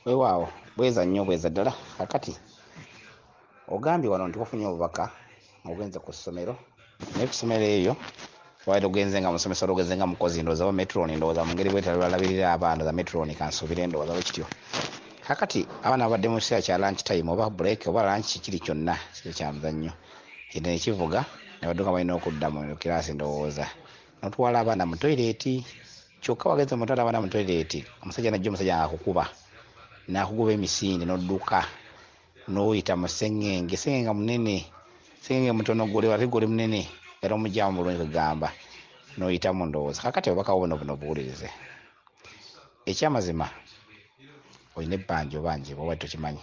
Weewaawo, bweza nnyo bweza ddala. Kakati ogambye wano nti wafunye obubaka ng'ogenze ku ssomero, naye ku ssomero eyo wabadde ogenze nga musomesa oba ogenze nga mukozi, ndowooza oba metron, ndowooza mu ngeri bwetyo alabirira abaana za metron, kansuubire ndowooza bwe kityo. Kakati abaana babadde mu kiseera kya lunch time oba break oba lunch, kiri kyonna kiri kya muzannyo, kino ekivuga ne badduka, balina okudda mu kiraasi, ndowooza n'otwala abaana mu toyireeti. Kyokka wagenze mutwala abaana mu toyireeti, omusajja najja, omusajja ng'akukuba n'akugoba emisinde, n'odduka n'oyita mu sseŋŋenge, sseŋŋenge munene, sseŋŋenge mutono, guli ate guli munene era omugyamu bulungi, kwegamba n'oyitamu ndowooza. Kakati obubaka buno buno buwulirize. Ekyamazima olina ebbanja obanjibwa oba tokimanyi.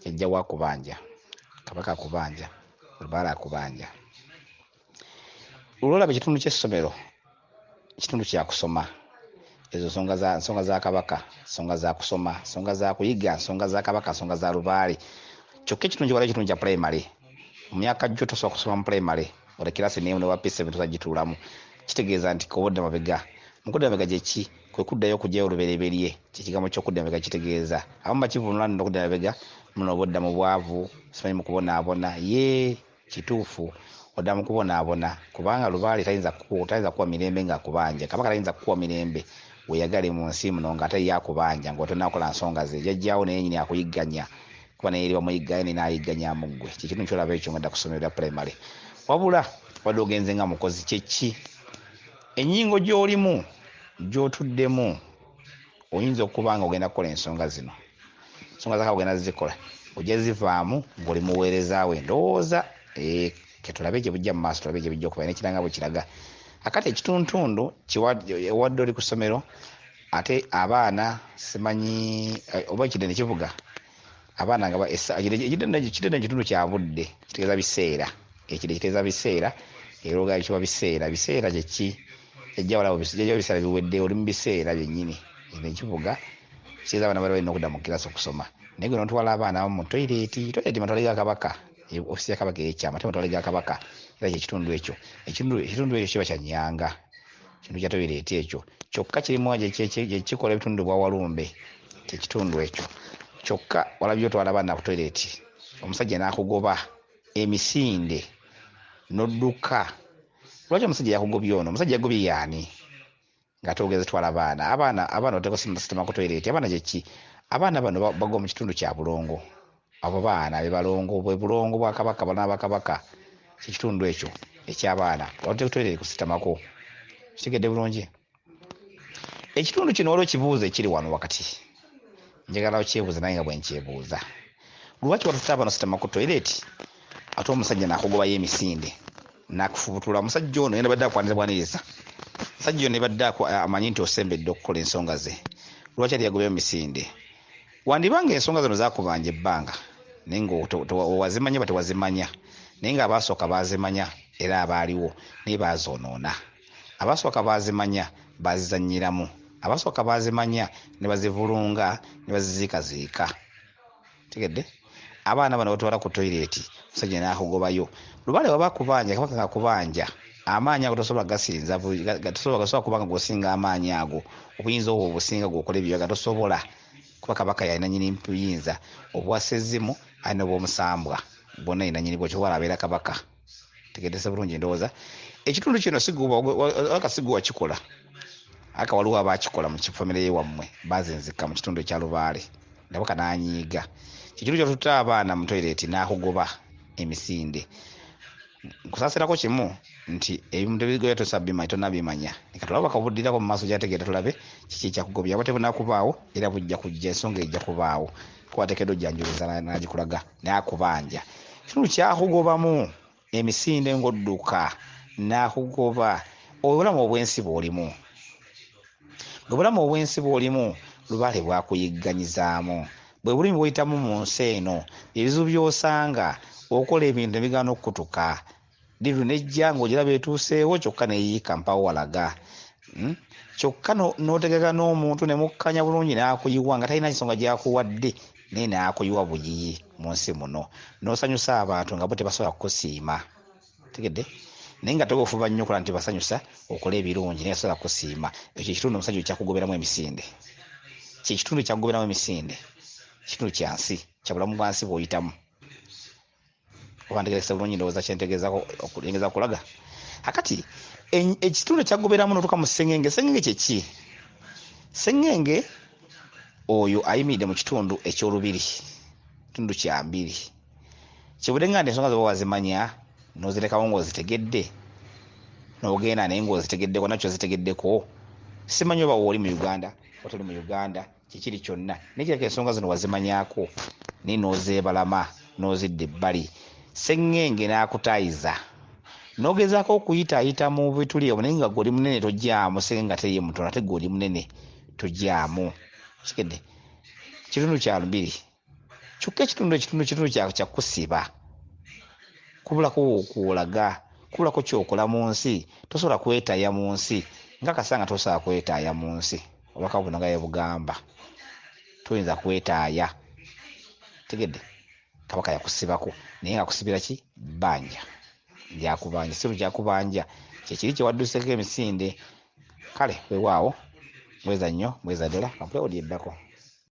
Jjajja wo akubanja, Kabaka akubanja, Lubaale akubanja. Olwolaba ekitundu ky'essomero kitundu kya kusoma, ezo nsonga za nsonga za Kabaka, nsonga za kusoma, nsonga za kuyiga, nsonga za Kabaka, nsonga za Lubaale. Kyokka ekitundu kiwala ekitundu kya pulayimale, mu myaka gyo tosobola kusoma mu pulayimale wadde kirasi n'emu ne wa P7 tosobola gituulamu. Kitegeeza nti kobodda mabega. Mu kudda mabega gyeki? Kwe kuddayo okuggyayo olubereberye, kyekigambo ky'okudda mabega kitegeeza. Abamu bakivvuunula nno okudda mabega muno oba odda mu bwavu, simanyi mu kubonaabona. Yee, kituufu odda mu kubonaabona kubanga Lubaale tayinza tayinza kukuwa mirembe ng'akubanja. Kabaka tayinza kukuwa mirembe weeyagale mu nsi muno ng'ate ye akubanja ng'otonnakola nsonga ze. Jjajjaawo naye yennyini akuyigganya kuba naye eri bamuyigganya naye n'ayigganyaamu ggwe. Kye kitundu ky'olaba ekyo ng'odda ku ssomero lya pulayimale. Wabula obadde ogenze nga mukozi, kye ki? Ennyingo gy'olimu gy'otuddemu oyinza okuba nga ogenda kukola ensonga zino, ensonga zaka ogenda zikola, ojja zivaamu ng'oli muweereza we ndowooza. Eh, ketulabe gye bujja mu maaso, tulabe gye bijja okuba nekiranga bwe kiraga. Akati ekituntundu ewadde oli ku ssomero ate abaana simanyi eh, oba ekidde ne kivuga abaana nga ekidde ekitundu kya budde, kitegeeza biseera, ekidde kitegeeza biseera, era ogaa kiba biseera. Biseera kyeki? Jjajja walaba jjajja biseera biwedde, oli mu biseera byennyini ekivuga, kitegeeza abaana bali balina okudda mu kirasi okusoma, naye gwe notwala abaana mu toyireeti. Toyireeti matwale ga Kabaka, ofisi ya Kabaka eyekyama, ate matwale ga Kabaka era kyekitundu ekyo, ekitundu ekyo kiba kya nyanga, ekitundu kya toyireeti ekyo kyokka kirimu kyekikola ebitundu bwa Walumbe, kyekitundu ekyo kyokka. Walabye otwala abaana ku toyireeti, omusajja n'akugoba emisinde n'odduka. Lwaki omusajja yakugobye? Ono omusajja yagobye yaani nga togeze twala baana? Abaana oteko sitema ku toyireeti. Abaana kyeki? Abaana bano bagwa mu kitundu kya bulongo. Abo baana be balongo, bwe bulongo bwa Kabaka, bana bakabaka, kyekitundu ekyo ekyabaana oteko toyireeti kusitamako. Kitegedde bulungi ekitundu kino? Waliwo ekibuuzo ekiri wano wakati, njagala okyebuuza naye nga bwe nkyebuuza. Lwaki watutte abaana ositama ku toyireeti ate omusajja n'akugobayo emisinde n'akufubutula? Omusajja ono yena badde akwaniriza bwaniriza, omusajja ono yabadde amanyi nti osembedde okukola ensonga ze. Lwaki ate yagobyeyo misinde? Wandibanga ensonga zino zakubanja ebbanga naye nga wazimanya ba tewazimanya, naye nga abaasooka baazimanya era abaaliwo naye baazoonoona. Abasooka baazimanya, baazizannyiramu. Abasooka baazimanya ne bazivulunga ne baziziikaziika. Tegedde abaana bano batwala ku toyireeti, omusajja n'akugobayo. Lubaale waba akubanja, Kabaka ng'akubanja, amaanyi ago tosobola gasinza, tosobola gasobola kubanga gwosinga amaanyi ago, obuyinza obwo obusinga gwokola ebyoyaga tosobola, kuba Kabaka yalina nyini buyinza obwa sezzimu, alina obw'omusambwa, bwonna yina nyini bwo, kyowala abeera Kabaka. Tegedese bulungi ndowooza ekitundu kino aka siguwa kikola aka waliwo abakikola mu kifamire yewammwe, bazinzika mu kitundu ekya Lubaale, ndabaka n'anyiiga. Kitundu kyotutta abaana mu toyireeti n'akugoba emisinde. Nkusaasirako kimu nti ebintu ebigoya tosabimanya, tonabimanya. Leka tulabe bakabuddirako mu maaso gyategeera, tulabe kiki ekyakugobya. Aba tebunakubaawo era bujja kujja, ensonga ejja kubaawo kuba ateekeddwa ojjanjuluza n'agikulaga n'akubanja. Kitundu kyakugobamu emisinde ng'odduka n'akugoba, obulamu obw'ensi bw'olimu, bwe bulamu obw'ensi bw'olimu, Lubaale bwakuyigganyizaamu, bwe bulimi bw'oyitamu mu nsi eno, ebizibu by'osanga, okola ebintu ne bigaana okukutuka, diru nejja ng'ogiraba etuuseewo kyokka neyiika mpawo walaga. Kyokka n'otegeka n'omuntu ne mukkanya bulungi n'akuyiwa nga talina nsonga gy'akuwadde, naye n'akuyiwa buyiyi mu nsi muno, n'osanyusa abantu nga bo tebasobola kukusiima. Tegedde? Naye nga toba ofuba nnyo okola nti basanyusa, okola ebirungi naye tasobola kukusiima. Ekyo ekitundu omusajja okyakugoberamu emisinde. Kyekitundu ekyakugoberamu emisinde, kitundu kya nsi, kya bulamu bwa nsi bw'oyitamu. Oba ntegerekese bulungi ndowooza kyentegeezako okugeza kulaga. Akati ekitundu ekyakugoberamu n'otuuka mu ssengenge. Ssengenge kye ki? Ssengenge oyo ayimiridde mu kitundu eky'olubiri, kitundu kya mbiri. Kibudde nga nti ensonga zoba wazimanya n'ozirekawo ng'ozitegedde, n'ogenda naye ng'ozitegeddeko nakyo zitegeddeko. Simanyi oba wooli mu Uganda oba toli mu Uganda, kikiri kyonna, naye kirabika ensonga zino wazimanyaako naye n'ozeebalama n'ozidda ebbali. Ssengenge n'akutaayiza n'ogezaako okuyitaayita mu bituli ebyo, naye nga ggwe oli munene tojjaamu. Ssengenge ate ye mutono, ate ggwe oli munene tojjaamu. Kitegedde? Kitundu kya lubiri. Kyokka ekitundu ekitundu kitundu kya kusiba, kubulako wokwolaga, kubulako kyokola mu nsi, tosobola kwetaaya mu nsi. Nkakasa nga tosobola kwetaaya mu nsi, obubaka buno nga bwe bugamba, toyinza kwetaaya. Tegedde? Kabaka yakusibako, naye nga akusibira ki? Bbanja lyakubanja, si kyakubanja kyekiri kyewadduseko emisinde. Kale weewaawo, bweza nnyo, bweza ddala. Kampe audio eddako.